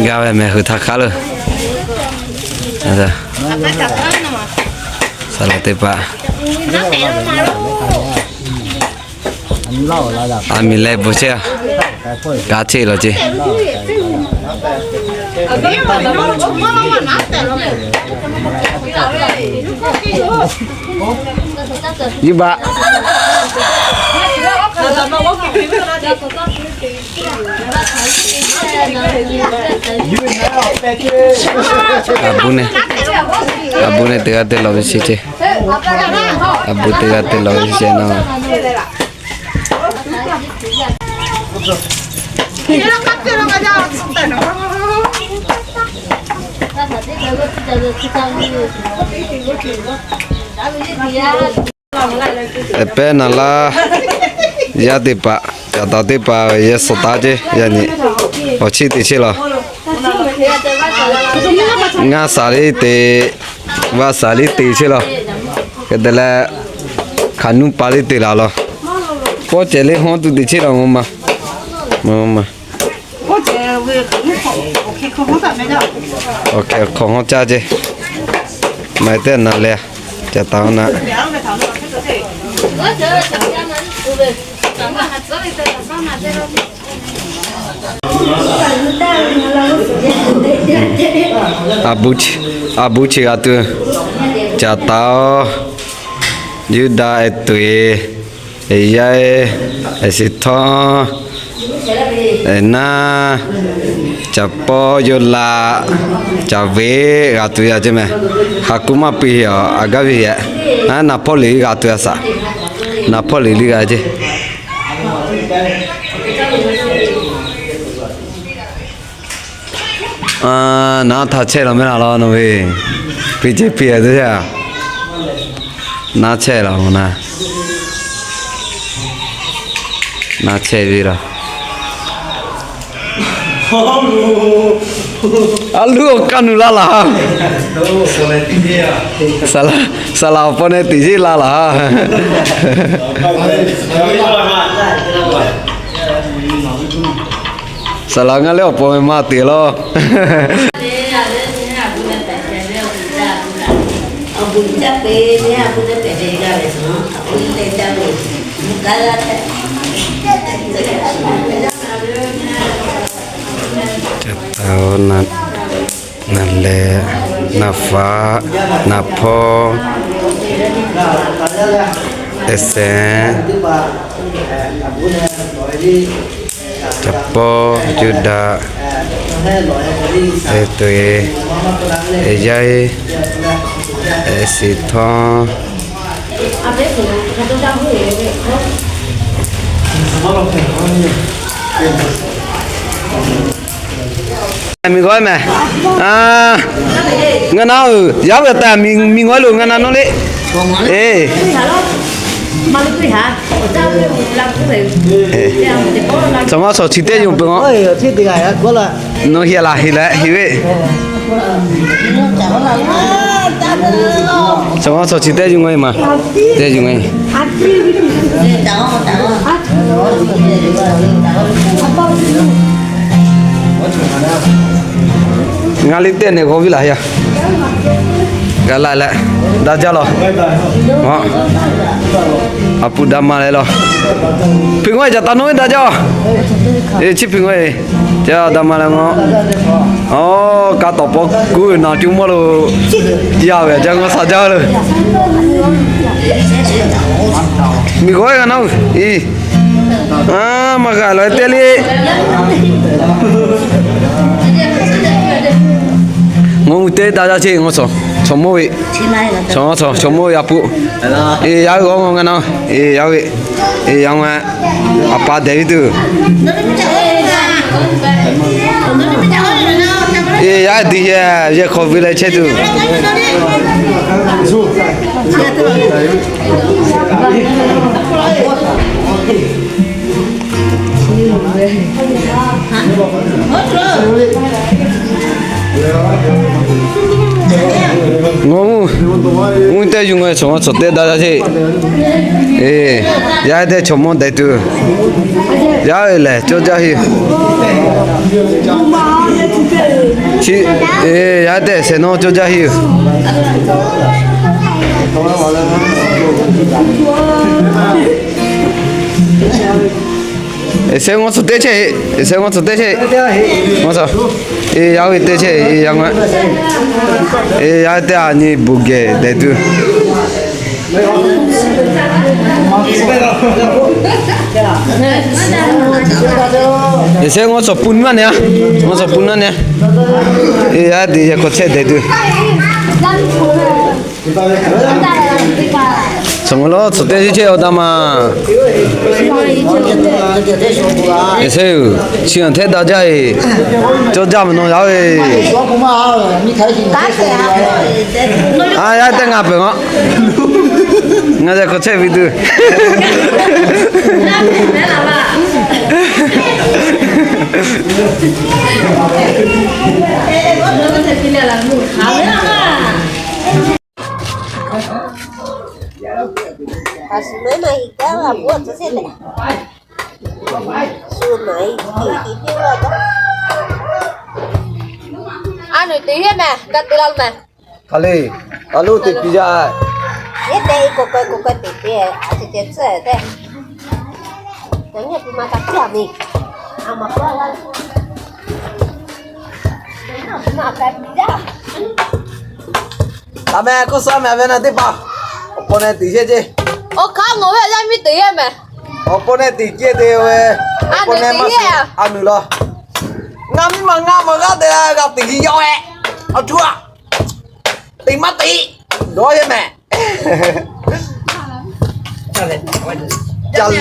Gaˇ ve mehˍ hui htaꞈ hk'aˉ leuˬ. Saˍ laꞈ teˇ hpaˍ a miˬ leh bon chehˇ, kaꞈ cheˇ law ceˇ. Yuˇ baˆ. A bu ne, a bu ne teˇ g'aˇ te lawˬ ve sheˍ ceˇ. A bu teˇ g'aˇ te lawˬ ve sheˍ ceˇ nawˬ. Pehˉ naˍ laˇ, yaˇ teˇ hpaˍ, caˍ taˍ teˇ hpaˍ yehˬ suhˍ taˍ ceˇ, yaˇ nyi awˬ chiˇ te cheˇ law. Ngaˇ saˍ liˇ te, vaˇ saˍ liˇ te cheˇ law. Hk'e te leh, hk'aˬ nuˇ pa liˇ te laˬ law. Pawˇ cehˬ liˇ hawˉ tuˬ te cheˇ law, ma, ma. Awˬ hk'e hk'awꞈ hawˉ caˇ ceˇ. Maˬ teˇ naˍ leh, caˍ taˍ-oˬ naˍ. A bu chi g'a tuˬ, caˍ taˍ-oˬ. Yuˇdaꞈ ehˉ tuˬ-e, ehˉ yaˇ-e, ehˉ shiˍ htawˇ, ehˉ naˇ, caˍ pawˇ yawˇ laꞈ, caˍ veˆ g'a tuˬ yaˇ ceˇ mehˍ. Haˍ kuˇ maˇ piˇ-a, a gaˇ ve yaꞈ. Naˍ hpawˇ liꞈ g'a tuˬ yaˇ saꞈ. Naˍ hpawˇ liꞈ liˇ g'a ceˇ. Naˉ htaˇ chehˇ law mehˉ laˬ law nawˬ ve, piˇ cehˇ piˇ-a teˇ yaˇ. Naˉ chehˇ laˬ-oˬ naˉ, naˉ chehˇ ve laˬ. A luˉ awˬ kaˇ nu laˇ laˬ. Saˍ laꞈ awˬ paw neh teꞈ yeˇ laˇ laˬ. Saˍ laꞈ ngaˇ leh awˬ paw ve maˇ teꞈ law. Naˍ leh, naˍ faꞈ, naˍ hpawˇ, ehˉ seˍ, caˍ pawˇ, Yuˇdaꞈ, ehˉ tuˬ-e, ehˉ yaˇ-e, ehˉ shiˍ htawˇ. Miˬ g'awˇ mehˍ. Ngaˬ naˉ-oˬ, yaˇ ve taˇ miˬ g'awˇ loˬ ngaˬ naˉ nawˇ le. Eˬ, chaw maˇ chaw chi teˇ yuˬ peuˬ-a. Nawˬ heˍ laˬ heˍ leh heˍ ve. Chaw maˇ chaw chi teˇ yuˬ ngaˬ e ma, teˇ yuˬ ngaˬ e. Ngaˬ liˇ teˇ nehˬ g'awˇ viˉ laˬ heˍ-a. G'a laˇ leh, daꞈ jaˇ law. A pu daꞈ ma leh law. Hpiꞈ ngaw e caˍ taˍ nawˇ ve daꞈ jaˇ. Eˬ, chi hpiꞈ ngaw e. Ca daꞈ ma leh ngaw. Aˬ, ka tawˍ paw kuˉ naˬ cuˇ mawˇ lo. Yaˇ ve ca ngaw sha jaˇ le. Miˬ g'awˇ e g'a naˉ-oˬ. Eˬ, maˇ g'a laˬ teˇ le. Ngaˬ hui teˇ daꞈ jaˇ ceˇ, ngaw chaw mawˇ ve. Chaw, chaw mawˇ ve a pu. Eˬ, yaˇ ve g'awˇ ngaw ngaˬ naˉ. Eˬ, yaˇ ve. Eˬ, yaˇ ngaˬ. A pa dehꞈ ve tuˬ. Eˬ, yaˇ diˬ yehˬ, yehˬ hk'aw ve leh chehˇ tuˬ. Ngaˬ mvuhˇ teˇ yuˬ ngaˬ chaw mawˇ chaw teˇ daꞈ jaˇ ceˇ. Eˬ, yaˇ teˇ chaw mawˇ dehꞈ tuˬ. Yaˇ ve lehˬ cawˇ jaˇ heˆ. Chi, yaˇ teˇ shehˍ nawˉ cawˇ jaˇ heˆ yoˬ. Eˬ, shehˍ ngawˇ tcuh teˇ chehˇ, eˬ, shehˍ ngawˇ tcuh teˇ chehˇ, ngawˇ tcuh, eˬ, yaˇ ve teˇ chehˇ, eˬ, yaˇ ngawˇ, eˬ, yaˇ teˇ a nyi buˬ gehˬ dehꞈ tuˬ. Eˬ, shehˍ ngawˇ tcuh pun naˇ neh, ngawˇ tcuh pun naˇ neh, eˬ, yaˇ teˇ yaˇ hk'aw chehˇ dehꞈ tuˬ. Tcuh ngawˇ lawˉ tcuh teˇ chehˇ chehˇ awˬ taˇ ma. Eˬ, shehˍ, chi htaꞈ hteˇ daꞈ jaˇ eˬ. Cawˇ jaˇ mvuhˬ naw yaˇ ve. A, yaˇ teˇ ngaˬ peuˬ ngawˇ. Ngaˬ yaˇ hk'aw chehˇ ve tuˬ. A nui teꞈ yehˇ mehˬ, ka te la mehˬ. Hk'aˬ le, a loˉ teꞈ piˇ jaˇ. Yehˇ te k'o k'ai k'o k'ai teꞈ piˇ, a ceh ceh tcuhˉ tehꞈ. Yaꞈ nyi pu ma ka piˇ a mehˬ. A ma pa la. Ma ka piˇ jaˇ. A mehˬ, k'oˆ suh mehˬ, a ve na teˇ hpaˍ awˬ pon neh teꞈ yehˇ ceˇ. Awˬ hk'aˇ ngawˬ ve yaˇ miˇ teꞈ yehˇ mehˬ. Awˬ pon neh teꞈ ceˇ te ve. A nui teꞈ yehˇ. A nui law. Ngaˬ miˇ ma ngaˬ ma g'aˇ te g'a teꞈ ki yaw e. A cuˇ a. Teꞈ maˇ teꞈ. Dawˇ yehˇ mehˬ. Ca leh, ca leh,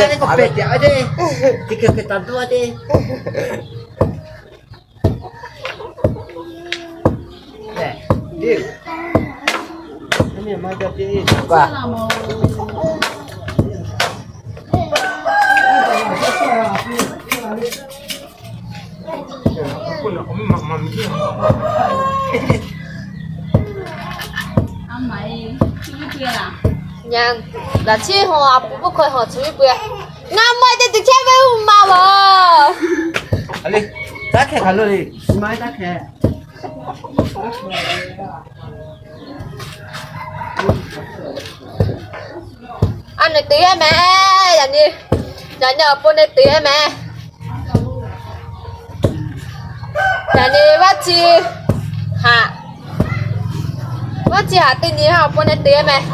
Ngaˬ chi hawˬ a pu k'oˆ hkawˇ hawˬ chi ve pu e. Ngaˬ mawˇ teˇ teˇ chehˇ ve uˉ ma vaˬ. Taˇ hkeh hk'aˬ lo le, ma taˇ hkeh. A nui teꞈ yehˇ mehˬ, yaꞈ nyi, yaꞈ nyi awˬ pon neh teꞈ yehˇ mehˬ. Yaꞈ nyi vaˇ chi haꞈ, vaˇ chi haꞈ teˇ nyi awˬ pon neh teꞈ yehˇ mehˬ.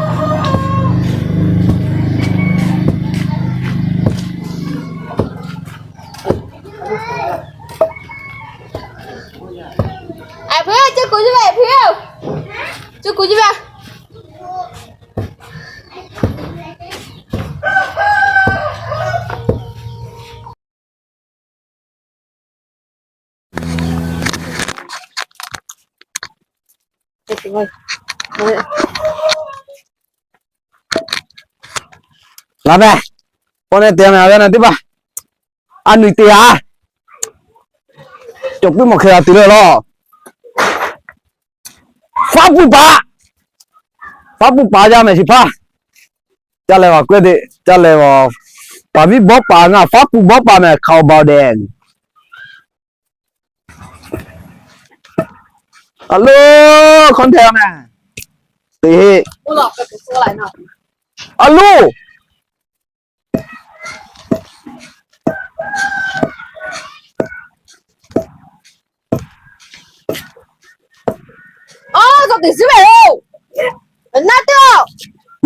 Aˬ hpui, cuˇ kuˬ jiˇ ve, aˬ hpui, cuˇ kuˬ jiˇ ve. Laˬ mehˬ, pon neh teꞈ mehˬ, a ve na teˇ hpaˍ. A nui teꞈ a. Cawˬ puiˉ mawˬ hk'e g'a tuˬ le law. Faˉ puˇ paˍ, faˉ puˇ paˍ jaˇ mehˬ shiˍ hpaˇ. Caˇ leh vaˬ k'oˆ te, caˇ leh vaˬ. Paˍ viˉ bawˆ paˍ ngaˬ faˉ puˇ bawˆ paˍ mehˬ hk'aoˍ baˬ dehˬ. A loˉ, hkawˇ hteh mehˬ. Teˇ heˆ. A loˉ.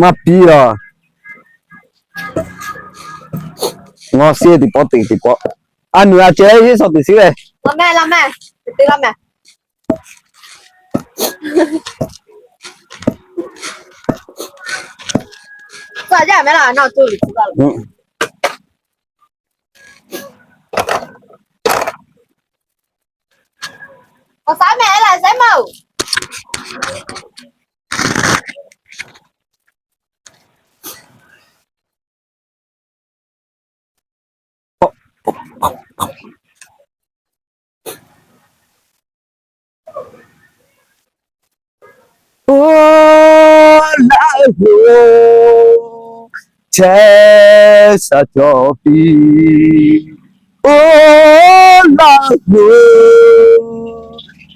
Maˇ piˇ laˬ. Ngawˬ sheˆ teˇ pawˆ teꞈ teˇ pawˆ. A nui a ceh yeˇ suh teꞈ shiˉ ve. Oˇ laˇ hoꞈ, chehˇ sha cawˬ piˇ. Oˇ laˇ hoꞈ,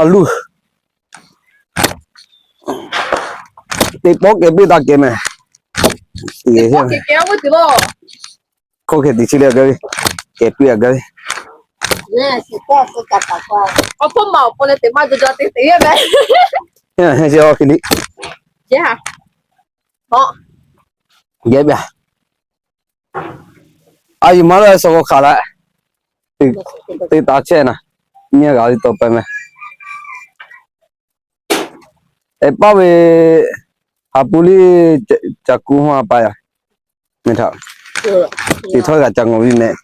A luˇ, teˇ pawˆ kehˬ piˇ taˇ kehˬ mehˍ. Hkawˇ hkeh tiꞈ chi le, kehˬ piˇ a gaˇ ve. Yehˬ a, a yuˬ maˇ lawˇ suh k'o hk'aˬ la. Teˇ taˇ chehˇ na, nyiˇ g'aꞈ ve tawˇ pehˍ meh. Eˍ, paˇ ve, haˍ pu liˇ, ca kuˇ hawˇ a pa yaˇ, teˇ htawˇ g'aꞈ ca ngawˬ ve meh.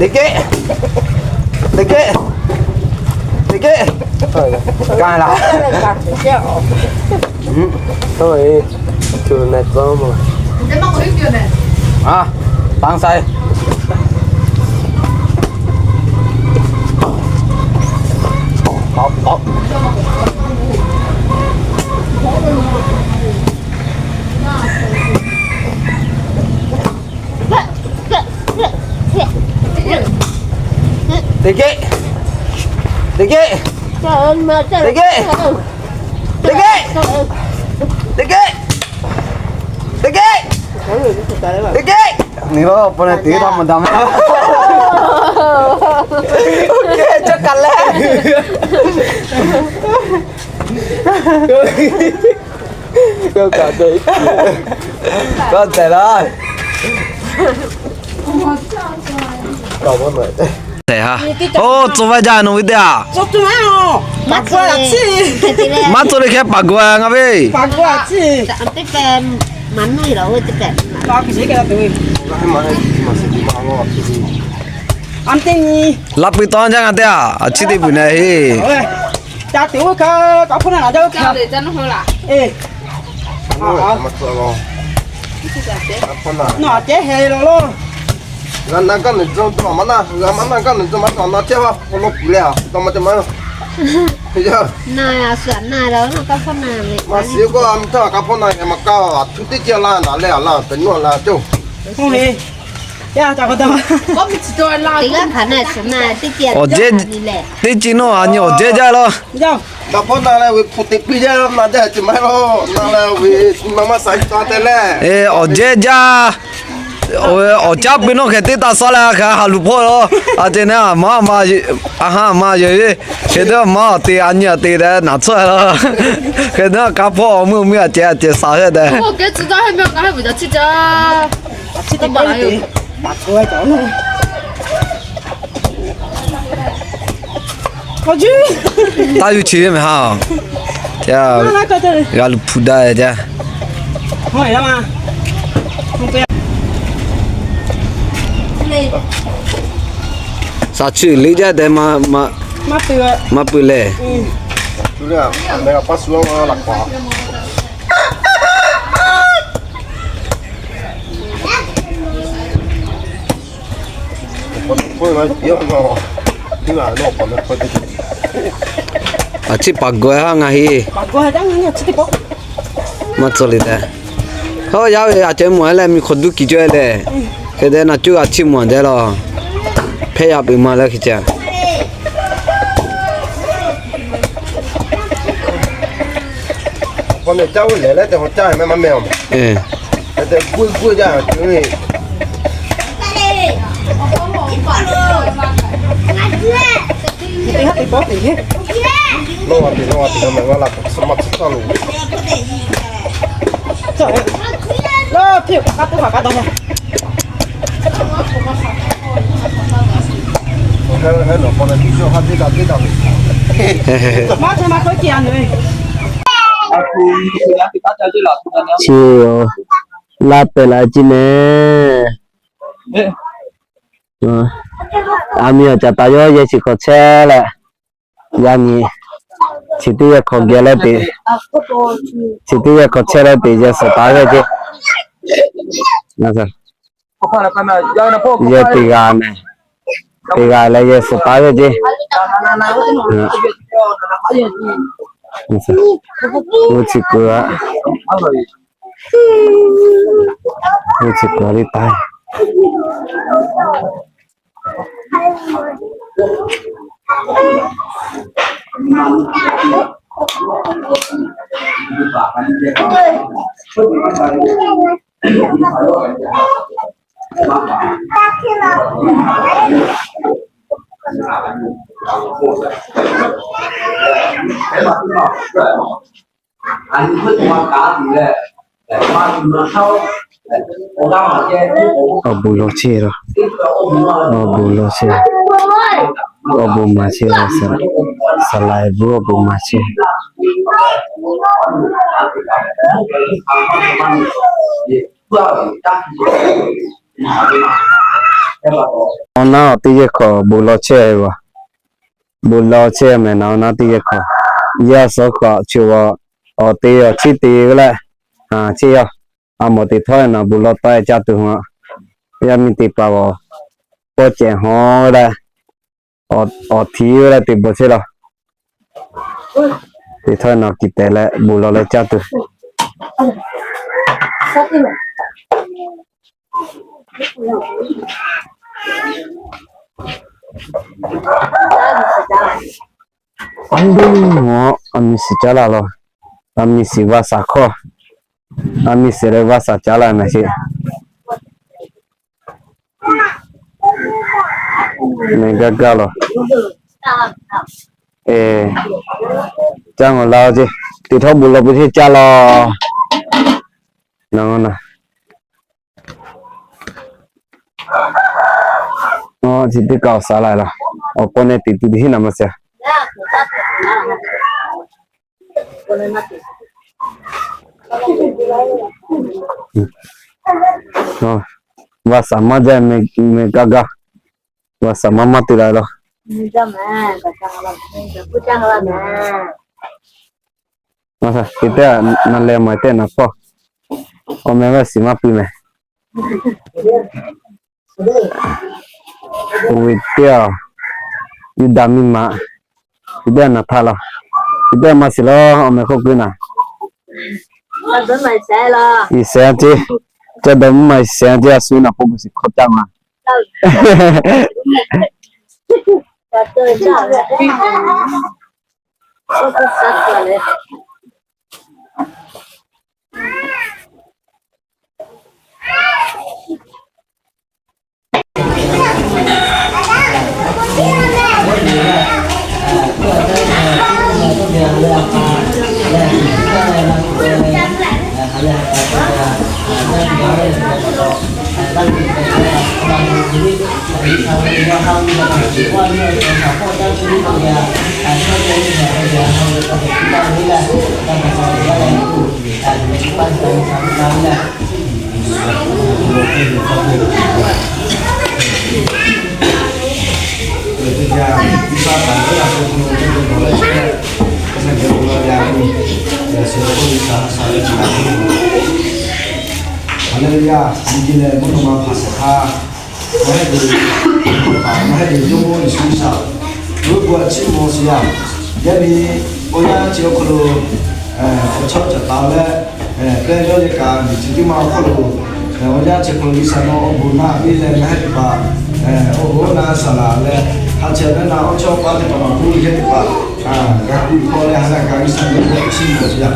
Teˇ keˆ, teˇ keˆ, teˇ keˆ. Ka la. Tawˇ e, tu ne tawˇ ma. A, taˇ sai. Teˇ keˆ, teˇ keˆ, teˇ keˆ, teˇ keˆ, teˇ keˆ, teˇ keˆ, teˇ keˆ. Ni lo pa ne te ta ma da ma. Oˇ hk'e caˇ ka leh. K'oˆ kaꞈ te, k'oˆ tehꞈ laˇ. Tehꞈ ha. Oˇ, tcuh vaˇ jaˇ nawˬ ve teˇ a. Maˇ tcuh le hk'e paˍ gawˬ ngaˬ ve. Laꞈ pui tawˇ jaˇ ngaˬ teˇ a, a chiˉ teˇ puiˬ na heˆ. Ca tuˬ oˇ hk'e, ka hpawˇ na laˬ jaˇ oˇ hk'e. Nawˬ a cehˉ heh la lo. G'a na gaˇ nuˬ jawˇ maˇ na, g'a maˇ na gaˇ nuˬ jawˇ maˇ taw na cehˉ va, hk'aw lo kuˬ leh a, taw ma te ma. Maˇ shiˍ k'o, a mi htaˇ ka hpawˇ na g'a maˇ kaˇ, a htu teˇ ceuˬ la daꞈ leh a la, pehꞈ nuˇ a la cawˇ. Awˬ jehˇ teˇ ceuˬ nawˇ a nyi awˬ jehˇ jaˇ law. Ka hpawˇ na leh ve hpu te piˇ jaˇ na jaˇ ce maˇ heˆ law. Na leh ve ma maˇ sa ca te leh. Awˬ jehˇ jaˇ. Awˬ caˉ pui nawˇ hk'e teˇ taˇ saˉ leh a hk'e ha luˬ hpawˇ law. A ceh na maˇ ma, a ha ma yehˬ ve. Hk'e te maˇ awˬ te a nyi awˬ te leh naˬ tcuhˇ law. Hk'e te ka hpawˇ awˬ meuˇ meuˇ a ceh a ceh sa heh te. Taˇ yuˬ chi ve mehˬ ha. G'a luˬ hpu daꞈ jaˇ. Shaˍ chi liꞈ jaˇ tehꞈ maˇ pui leh. A chiˉ paˍ gawˬ ha ngaˬ heˆ. Maˇ tcuh le tehꞈ. Hawˉ yaˇ ve a ceh mawˬ leh mi hk'aw duˇ kiˬ cawˇ leh. Hk'e te na cuˇ a chiˉ mawˬ deh law. Hpehˇ yaˇ peuˬ ma leh hk'e ca. Chi laˇ pehˍ la ci mehˬ. A mi awˬ caˍ taˍ yawˇ yehˬ shiˍ hk'awꞈ chehˇ leh, yaˇ nyi chi teˇ yehˬ hk'awꞈ geh leh teꞈ, chi teˇ yehˬ hk'awꞈ chehˇ leh teꞈ yehˬ suhˍ taˍ ve ce. Yehˬ teˇ g'aˇ mehˬ, teˇ g'aˇ leh yehˬ suhˍ taˍ ve ce. Oˇ chi kuˬ a, oˇ chi kuˬ a le taˍ. Awˬ bon lawˬ chehˇ lawˬ. Awˬ bon lawˬ chehˇ. Awˬ bon maˍ chehˇ lawˬ. Saˍ laˍ bvuhˇ awˬ bon maˍ chehˇ. Awˬ naˉ awˬ teˇ yehˬ hkawꞈ bon lawˬ chehˇ ve. Bon lawˬ chehˇ mehˍ naˍ, awˬ naˉ teˇ yehˬ hkawꞈ. Yaˇ suhˍ hkawꞈ chi awˬ, awˬ te awˬ chiˉ te ve leh, chehˇ yaˇ. A mawˬ teꞈ htawˇ naˍ bon lawˬ taˍ caˇ tuˬ a. Yaˇ miˇ teˇ hpaˍ awˬ pawˇ cehˬ hawˉ ve leh, awˬ htiˉ ve leh teꞈ bawˬ chehˇ lawˬ. Teˇ htawˇ naˍ kiˬ tehˬ leh bon lawˬ leh caˇ tuˬ. Aˬ, a miˬ shiˍ caˉ laˇ lawˬ. A miˬ shiˍ vaˇ saˍ hkawˇ. A miˬ shiˍ leh vaˇ saˍ caˉ laˇ mehˍ sheˍ. Mehˬ gaˇ gaˇ lawˬ. Caˇ ngawˬ la ceˇ. Teˇ htawˇ bon lawˬ pui hteˇ caˇ lawˬ. Naˍ, chi teˇ kaꞈ awˬ saˍ laˇ lawˬ. Awˬ k'o neh teꞈ tuˬ teˇ hinˉ naˍ maˇ shiˍ. Vaˇ saˍ maˇ jaˇ, mehˬ gaˇ gaˇ. Vaˇ saˍ maˇ maˇ te la lawˬ. Te teˇ naˍ leh maˬ teˇ naˍ hpawˇ. Awˬ meh vaˇ shiˍ maˇ piˇ mehˍ. Oˇ ve teˇ, Yuˇdaꞈ miˇ ma, te teˇ naˍ htaˇ lawˬ. Te teˇ maˇ shiˍ lawˬ, awˬ meh hk'oˆ keu naˍ. Iˉ shehˍ ceˇ, caˇ dawˇ mvuhˇ ma iˉ shehˍ ceˇ, a shu naˍ hpawˇ gu shiˍ hkawˇ caˇ ma. Haleˍluˍyaˇ, miˬguiˬ lehˬ mvuhˇ naw ma hpanˍ shehˍ hpaˇ, ngaˬ hui teˇ hpaˍ, ngaˬ hui teˇ jawˇmawˇ Yeˍsuˆ G'uiˬsha, g'uiˇ gu a ciˉ mawˬ shiˍ yaˇ. Yaˇ miˇ awˬ yanˇ chi awˬ hk'aw lo awˬ chawˇ caˍ taˍ leh, pehˇ yawˇ yehˬ kaꞈ miˬ chi teˇ ma awˬ hk'aw lo, awˬ yanˇ chi hk'aw lo G'uiˬsha nawˬ awˬ bon naˆ piˇ leh ngaˬ hui teˇ hpaˍ awˬ bon naˆ saˍ laˍ leh, ha chehˇ ve naˆ awˬ chawˇ paˇ teˇ hpaˍ maˇ k'oˆ, yehˬ teˇ hpaˍ g'a kuˬ hkawˇ leh ha lehˬ kaꞈ G'uiˬsha nawˬ bon chiˇ mawˬ shiˍ yaˇ.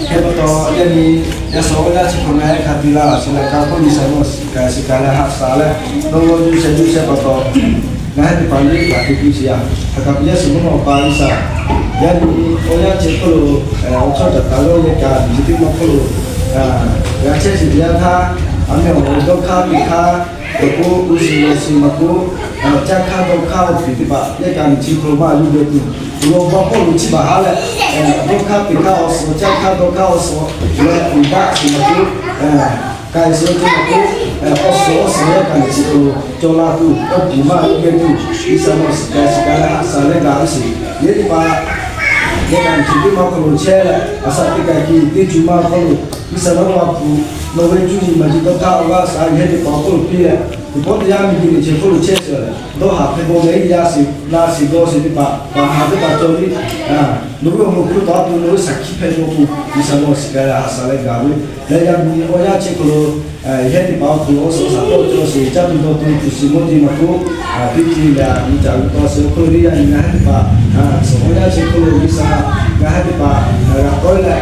Hk'e pa taw, yaˇ miˇ yaˇ suhˍ awˬ yanˇ chi hk'aw ngaˬ hui hk'a te la laˬ shiˍ leh, ka hk'oˆ G'uiˬsha nawˬ shiˍ kaꞈ shiˍ kaꞈ leh haꞈ shaˍ leh, nawˬ g'awˇ yuˬ sheh yuˬ sheh pa taw, ngaˬ hui teˇ hpaˍ lehˬ kaꞈ te piˇ shiˍ yaˇ. Hk'aˬ kaꞈ pu yaˇ suhˍ mvuhˇ naw pa G'uiˬsha, yaˇ miˇ awˬ yanˇ chi hk'aw lo awˬ chawˇ caˍ taˍ lawˇ yehˬ kaꞈ miˬ chi teˇ ma hk'aw lo g'a chehˇ shiˍ yaˇ htaˇ, a meh awˬ dawˇ hk'aˇ teˇ hk'aˇ, awˬ k'o uˉ shiˍ lawˬ shiˍ maˇ k'oˆ, caˇ hk'aˇ dawˇ hk'aˇ awˬ piˍ teˇ hpaˍ yehˬ kaꞈ miˬ chi hk'aw lo maˇ yuˬ ve tuˬ, awˬ lawn baˆ hpawˇ lo chi baˬ haˉ leh, dawˇ hk'aˇ teˇ hk'aˇ awˬ suhˍ, caˇ hk'aˇ dawˇ hk'aˇ awˬ suhˍ leh uiˍ daꞈ shiˍ maˇ k'oˆ, k'ai suhˍ teˇ maˇ k'oˆ, awˬ suhˍ awˬ suhˍ yehˬ kaꞈ miˬ chi hk'aw lo cawˬ la tuˬ, awˬ piˍ maˇ yuˬ ve tuˬ, G'uiˬsha nawˬ shiˍ kaꞈ shiˍ kaꞈ leh haꞈ shaˍ leh gaˬ ve shiˍ. Yehˬ teˇ hpaˍ yehˬ kaꞈ miˬ chi teˇ ma hk'aw lo chehˇ leh, a shaꞈ teˇ kaꞈ ki teˇ cuˬ ma hk'aw lo G'uiˬsha nawˬ maˇ hpu, nawˬ ve cuˇ yiˍ maˍ yiˍ dawˇ hk'aˇ awˬ g'aˇ shaˍ yehˬ teˇ hpaˍ awˬ hk'oˆ lo piˇ leh, teˇ pawˆ teˇ yanˇ miˬguiˬ miˬ chi hk'oˆ lo chehˇ shiˍ leh, dawˇ haˍ hpehꞈ bawˬ leh, yaˇ shiˍ na shiˍ dawˇ shiˍ teˇ hpaˍ, paˍ haˍ teˇ hpaˍ cawˬ ve, nawˬ ve awˬ moˍ hk'oˆ lo taˍ tuˬ nawˬ ve shaˍ hkiˆ hpehꞈ bawˬ tuˬ, G'uiˬsha nawˬ shiˍ kaꞈ leh haꞈ shaˍ leh gaˬ ve, leh yaˇ miˇ awˬ yanˇ chi hk'aw lo yehˬ teˇ hpaˍ awˬ hk'oˆ lo awˬ suhˍ shaˍ tawˆ cawˬ shiˍ, caˇ tuˬ dawˇ tuˬ tuˬ shiˍ mawˇ jeˬ maˇ k'oˆ, teˇ ceuˬ leh a nyi caꞈ ve tawˇ shiˍ awˬ hk'oˆ lo yaˇ miˇ ngaˬ hui teˇ hpaˍ, suhˍ awˬ yanˇ chi hk'oˆ lo G'uiˬsha ngaˬ hui teˇ hpaˍ g'a kawˆ leh,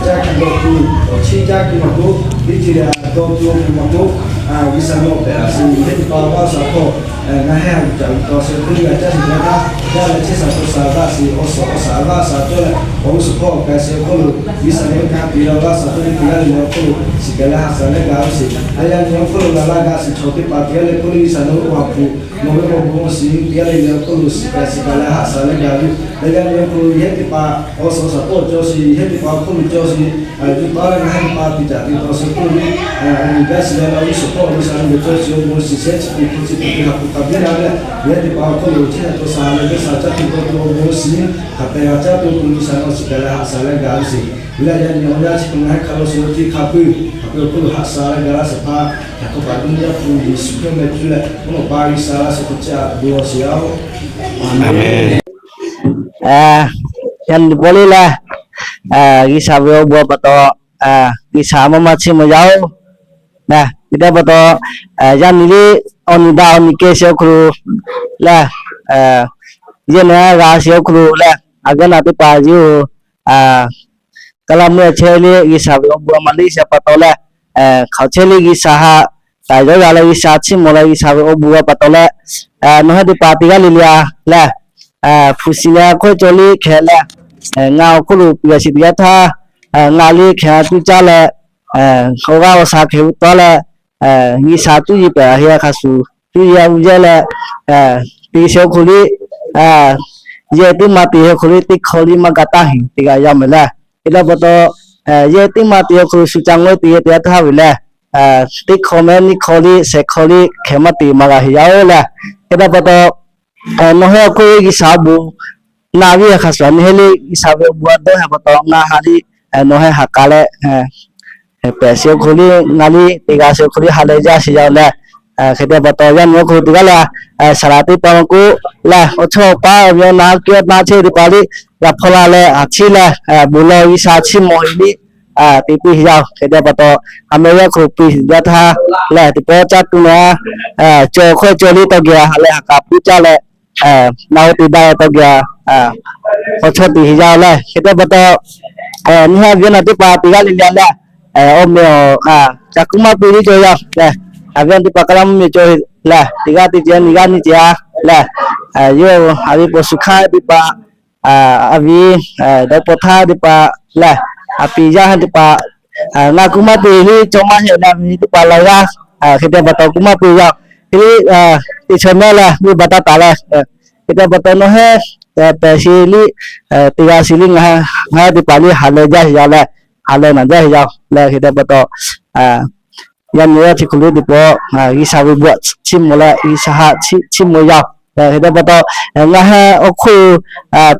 caˇ tuˬ dawˇ tuˬ awˬ chi caˇ tuˬ maˇ k'oˆ, teˇ ceuˬ leh dawˇ tuˬ awˬ hk'oˆ maˇ k'oˆ, G'uiˬsha nawˬ pehˬ laˇ sheˍ. Yehˇ teˇ hpaˍ awˬ g'aˇ shaˍ hk'aw ngaˬ hehnˇ a uˬ caꞈ uiˍ taw sheˍ hk'oˆ lo g'a caˇ sheˍ teˇ htaˇ, yaˇ leh chehˇ shaˍ cawˬ shaˍ g'aˇ sheˍ, awˬ suhˍ awˬ shaˍ g'aˇ shaˍ cawˇ leh, awˬ g'uˇ suhˍ hk'aw awˬ k'ai sheˍ awˬ hk'oˆ lo G'uiˬsha nawˬ kanˇ piˇ leh awˬ g'aˇ shaˍ cawˇ ve teˇ g'aˇ le le awˬ hk'oˆ lo shiˍ kaꞈ leh haꞈ shaˍ leh gaˬ ve sheˍ. Yaˇ nyi awˬ hk'oˆ lo g'a laˇ g'a sheˍ chaw teˇ hpaˍ teˇ g'aˇ le k'oˆ le G'uiˬsha nawˬ oˇ ha hpu nawˬ ve awˬ bon awˬ shiˍ teˇ g'aˇ le le awˬ hk'oˆ lo shiˍ kaꞈ shiˍ kaꞈ leh haꞈ shaˍ leh gaˬ ve. Yaˇ nyi awˬ hk'oˆ lo yehˇ teˇ hpaˍ awˬ suhˍ awˬ shaˍ k'oˆ cawˇ sheˍ, yehˇ teˇ hpaˍ awˬ hk'oˆ lo cawˇ sheˍ, yuˬ taˍ leh ngaˬ hehnˇ teˇ hpaˍ teˇ caꞈ teˇ taw sheˍ hk'oˆ lo, a nyi gaˇ sheˍ leh awˬ g'uˇ suhˍ hk'aw G'uiˬsha nawˬ ve cawˇ sheˍ awˬ bon shiˍ shehˉ chi teˇ hk'oˆ chi teˇ hk'aˬ hk'e hk'a biˇ la leh, yehˇ teˇ hpaˍ awˬ hk'oˆ lo chehˇ shaˍ cawˬ shaˍ leh G'uiˬsha caˇ tuˬ dawˇ tuˬ awˬ bon shiˍ hk'aˬ hk'e g'a caˇ tuˬ awˬ hk'oˆ lo G'uiˬsha nawˬ shiˍ kaꞈ leh haꞈ shaˍ leh gaˬ ve sheˍ. Leh yaˇ nyi awˬ yaˇ chi hk'e ngaˬ hehnˇ hk'a lo sheˍ lo teˇ hk'a peu hk'aˬ hk'e awˬ hk'oˆ lo haꞈ shaˍ leh gaˬ laˇ sheˍ hpaˇ htaꞈ hk'aw paˍ G'uiˬsha Yeˍsuˆ Hkriꞈ meh cuˇ leh mvuhˇ naw ma G'uiˬsha laˇ sheˍ hk'oˆ chi a bon law sheˍ yaˇ oˬ. Yaˇ nyi paw le leh, G'uiˬsha ve awˬ bon pa taw, G'uiˬsha maˇ maˇ chiˇ mvuh yaˇ oˬ. Hk'e te pa taw, yaˇ nyi le awˬ nyi daꞈ awˬ nyi kehˬ sheˍ awˬ hk'aw lo leh, yehˇ nyi g'a sheˍ awˬ hk'aw lo leh, a gaˇ naˬ teˇ hpaˍ yawˇ kaˇ laˇ meuˇ chehˇ le G'uiˬsha ve awˬ bon a ma le sheˍ pa taw leh, hk'aˬ chehˇ le G'uiˬsha haꞈ taˍ yawˇ g'a leh G'uiˬsha chiˇ mvuh leh G'uiˬsha ve awˬ bon a pa taw leh, nawˬ hui teˇ hpaˍ teˇ g'aˇ le le a leh, hpu shiˍ leh hk'oˆ cawˬ le hkeh leh, ngaˬ awˬ hk'oˆ lo piˇ g'a sheˍ teˇ g'aˇ htaˇ, ngaˬ le hkeh tuˇ caˇ leh, awˬ g'aˇ awˬ shaˍ hkeh ve taw leh, G'uiˬsha cuˇ yiˍ pehˬ a heˆ hk'a shuˍ cuˇ yiˍ a uˇ yehˇ leh, teˇ sheˍ awˬ hk'oˆ le, yehˇ teˇ maˇ teˇ awˬ hk'oˆ le teˇ hkawˇ le maˇ g'a taˇ heˍ teˇ g'aˇ yaˇ mehˍ leh, hk'e te pa taw, yehˇ teˇ maˇ teˇ awˬ hk'oˆ lo shu ca ngawˇ teˇ g'aˇ teˇ g'aˇ htaˇ ve leh, teˇ hkawˇ mehˍ nyiˇ hkawˇ le shehˍ hkawˇ le hkeh maˇ teˇ maˇ g'a heˆ yaˇ oˬ leh, hk'e te pa taw, nawˬ hui awˬ hk'oˆ G'uiˬsha awˬ bon na ve hk'a shuˍ a nyi heˆ le G'uiˬsha ve awˬ bon a dawˇ heh pa taw ngaˬ ha le, nawˬ hui haꞈ k'a leh, pehˬ sheˍ awˬ hk'oˆ le ngaˬ le teˇ g'aˇ sheˍ awˬ hk'oˆ le ha leh jaˇ sheˍ yaˇ oˬ leh, hk'e te pa taw yaˇ nyi awˬ hk'oˆ teˇ g'aˇ leh, saˍ laꞈ teˇ hpaˍ maˇ k'oˆ leh awˬ chawˇ awˬ paˉ awˬ meh awˬ na kehˬ awˬ na chehˇ teˇ hpaˍ le, g'a hpaw la leh a ciˉ leh, bon lawˬ G'uiˬsha chiˇ mvuh heˆ le, teˇ piˇ yaˇ oˬ. Hk'e te pa taw, a meh yaˇ hk'oˆ piˇ yaˇ htaˇ leh teˇ pawˆ caˇ tuˬ na, cawˬ hk'oˆ cawˬ le tawˇ geh ha leh haꞈ k'a puˇ caˇ leh, na oˇ teˇ daꞈ tawˇ geh, k'awꞈ chawˇ teˇ heˆ yaˇ leh hk'e te pa taw, nyi ha viˉ naˬ teˇ hpaˍ teˇ g'aˇ le le leh, awˬ meh awˬ ca kuˇ maˇ piˇ le cawˬ yaˇ leh, a viˉ teˇ hpaˍ kaˇ laˇ mvuhˇ miˬ cawˬ leh teˇ g'aˇ teˇ ceh nyi g'aˇ nyi ceh a leh, yawˇ a viˉ paw shu hk'aˇ teˇ hpaˍ, a viˉ dawˇ paw htaˇ teˇ hpaˍ leh, a piˍ yaˇ ha teˇ hpaˍ, ngaˬ kuˇ maˇ piˇ le cawˬ maˇ heˆ leh a viˉ teˇ hpaˍ la g'aˇ, hk'e te pa taw kuˇ maˇ piˇ yaˇ, hk'e le, teˇ chaw mehˉ leh venˇbaˆ taˇ taˍ leh, hk'e te pa taw nawˬ hui pehˬ sheˍ le, teˇ g'aˇ sheˍ le ngaˬ, ngaˬ teˇ hpaˍ le ha leh jaˇ heˆ yaˇ leh, ha leh naˬ jaˇ heˆ yaˇ leh hk'e te pa taw, yaˇ nyi yaˇ chi hk'oˆ le teˇ pawˆ G'uiˬsha ve bon chiˇ mvuh leh G'uiˬsha haꞈ chiˇ mvuh yaˇ oˬ. Hk'e te pa taw, ngaˬ hui awˬ hk'oˆ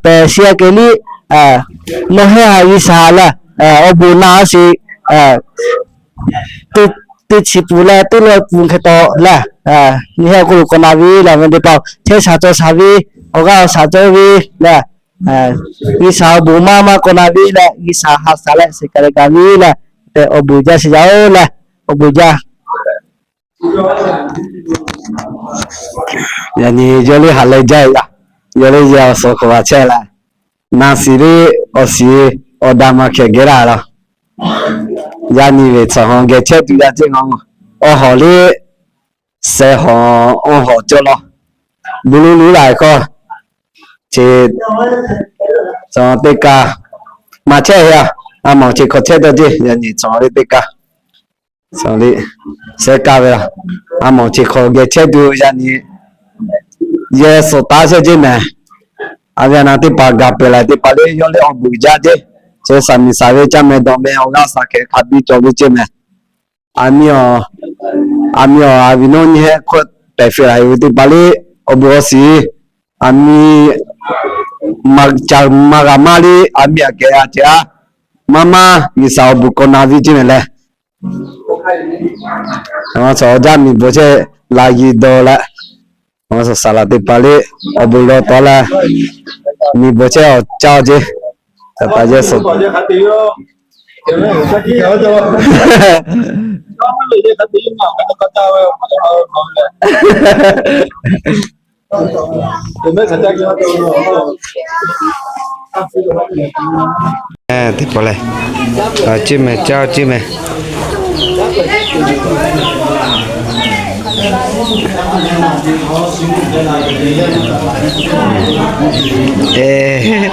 pehˬ sheˍ a kehˬ le, nawˬ hui haꞈ G'uiˬsha leh awˬ bon na sheˍ, teˇ chi pun leh teˇ lawˇ pun hk'e taw leh, nyi ha awˬ hk'oˆ lo k'awꞈ na ve leh ve teˇ hpaˍ chehˇ shaˍ cawˬ shaˍ ve, awˬ g'aˇ awˬ shaˍ cawˬ ve leh, G'uiˬsha awˬ bon maˇ maˇ k'awꞈ na ve leh G'uiˬsha haꞈ shaˍ leh shiˍ kaꞈ leh gaˬ ve leh, tehꞈ awˬ bon jaˇ sheˍ yaˇ oˬ leh, awˬ bon jaˇ. Yaꞈ nyi yawˇ le ha leh jaˇ yaˇ, yawˇ le yehˬ awˬ suhˍ hk'aw g'a chehˇ leh, na shiˍ le awˬ shiˍ awˬ daꞈ maˇ hkeh geh laˇ la. Yaˇ nyi ve tcuh hawˬ geh chehˇ tuˬ yaˇ ceˇ ngaˬ, awˬ hawˬ le sheh hawˬ awˬ hawˬ cawˬ law, bon lo lo la hkawˇ, chi teˇ kaˇ maˇ chehˇ a, a mawˬ chi hk'aw chehˇ dawˇ ceˇ yaꞈ nyi cawˬ le teˇ kaˇ, sheh kaˇ ve, a mawˬ chi hk'aw geh chehˇ tuˬ yaꞈ nyi yehˬ suhˍ taˍ chehˇ ceˇ mehˍ. A ve a na teˇ hpaˍ gaˬ peuˬ la teˇ hpaˍ le yawˇ le awˬ bon jaˇ ceˇ, chi shaˍ miˍ shaˍ ve caˇ mehˍ dawˬ mehˍ awˬ g'aˇ shaˍ hkeh hk'a biˇ cawˬ ve ceˇ mehˍ. A miˇ awˬ, a miˇ awˬ a viˉ nawˉ nyi heh hk'oˆ tehꞈ fiˍ la ve teˇ hpaˍ le awˬ bon awˬ shiˍ, a miˇ maˇ g'a maˇ le a miˇ aꞈ kehˬ a ce a, maˇ maˇ G'uiˬsha awˬ bon k'awꞈ na ve ceˇ mehˍ leh, a suhˍ awˬ jaˇ miˬ bawˬ chehˇ la yiˍ dawˬ leh, a suhˍ saˍ laꞈ teˇ hpaˍ le awˬ bon lawˬ tawˍ leh, miˬ bawˬ chehˇ awˬ caˇ ceˇ, taˍ taˍ yehˬ suhˍ teˇ pawˆ lehˬ, ceˇ mehˍ caˇ ceˇ mehˍ. Eh.